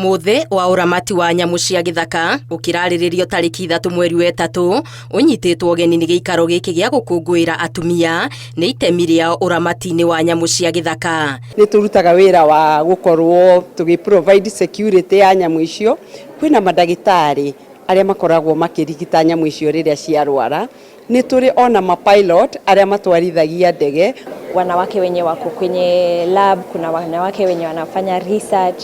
Mũthĩ wa ũramati wa nyamũ cia gĩthaka ũkĩrarĩrĩrio tarĩki 3 mweri wa 3 ũnyitĩtwo ũgeni nĩ gĩikaro gĩkĩ gĩa gũkũngũĩra atumia nĩ itemi rĩao ũramati-inĩ wa nyamũ cia gĩthaka. Nĩ tũrutaga wĩra wa gũkorwo tũgĩ provide security ya nyamũ icio. Kwĩna mandagĩtarĩ arĩa makoragwo makĩrigita nyamũ icio rĩrĩa ciarwara. Nĩ tũrĩ ona mapilot arĩa matwarithagia ndege. Wanawake wenye wako kwenye lab, kuna wanawake wenye wanafanya research,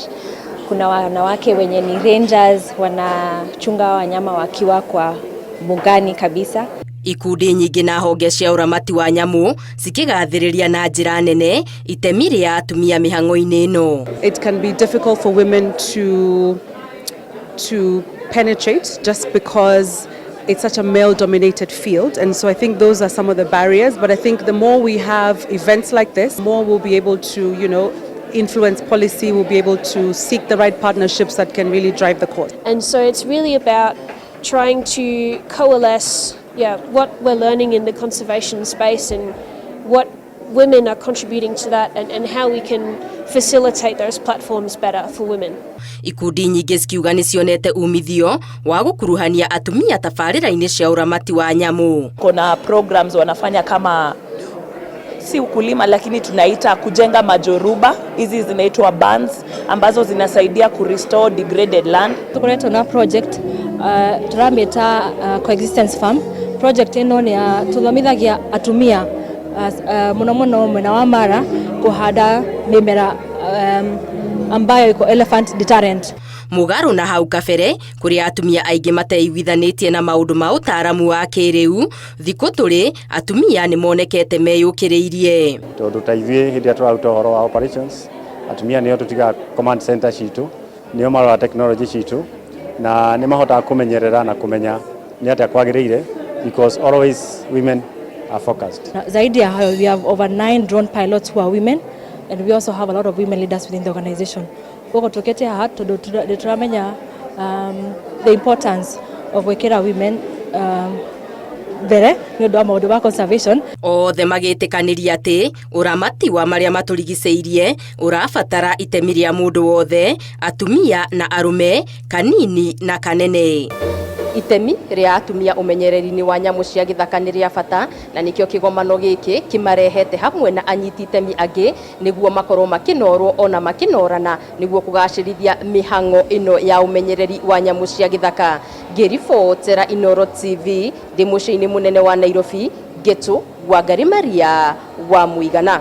kuna wanawake wenye ni rangers wanachunga wanyama wakiwa kwa mbugani kabisa. Ikundi nyingĩ na honge cia ũramati wa nyamũ cikĩgathĩrĩria na njĩra nene itemi rĩa atumia mĩhang'o-inĩ ĩno. It can be difficult for women to penetrate just because it's such a male dominated field, and so I think those are some of the barriers. But I think the more we have events like this, more we'll be able to influence policy. We'll be able to seek the right partnerships that can really drive the cause. And so it's really about trying to coalesce what we're learning in the conservation space and what women are contributing to that and how we can facilitate those platforms better for women. Ikundi nyingĩ cikiuga nĩ cionete umithio wa gũkuruhania atumia tabarĩra-inĩ cia ũramati wa nyamũ. Kuna programs wanafanya kama si ukulima, lakini tunaita kujenga majoruba. Hizi zinaitwa bunds ambazo zinasaidia kurestore degraded land. Tukoretwo na project turamĩta coexistence farm. Project ĩno nĩ ya tuthomithagia atumia mũno mũno mwena wa Mara kũhanda mĩmera ambayo iko elephant deterrent. Mũgarũ na hau kabere, kũrĩa atumia aingĩ mateiguithanĩtie na maũndũ ma ũtaaramu wa kĩrĩu, thikũ tũrĩ atumia nĩ monekete meyũkĩrĩirie. Tondũ ta ithuĩ hĩndĩ ĩrĩa tũraruta ũhoro wa operations, atumia nĩo tũtigaga command center citũ, nĩo marora technology citũ na nĩ mahotaga kũmenyerera na kũmenya nĩ atĩa kwagĩrĩire, because always women are focused. Na zaidi ya hayo, we have over nine drone pilots who are women, and we also have a lot of women leaders within the organization. Koguo tukĩte haha tondũ nĩ tũramenya the importance of gwĩkĩra women mbere nĩ ũndũ wa maũndũ ma conservation. Othe magĩtĩkanĩria atĩ ũramati wa marĩa matũrigicĩirie ũrabatara itemi rĩa mũndũ wothe, atumia na arũme, kanini na kanene. Itemi rĩa atumia ũmenyereri-inĩ wa nyamũ cia gĩthaka nĩ rĩa bata, na nĩkĩo kĩgomano gĩkĩ kĩmarehete hamwe na anyiti itemi angĩ nĩguo makorwo makĩnorwo ona makĩnorana nĩguo kũgacĩrithia mĩhang'o ĩno ya ũmenyereri wa nyamũ cia gĩthaka. Ngĩribotera Inooro TV ndĩ mũciĩ-inĩ mũnene wa Nairobi, Ngĩtũ Wangari Maria wa Mũigana.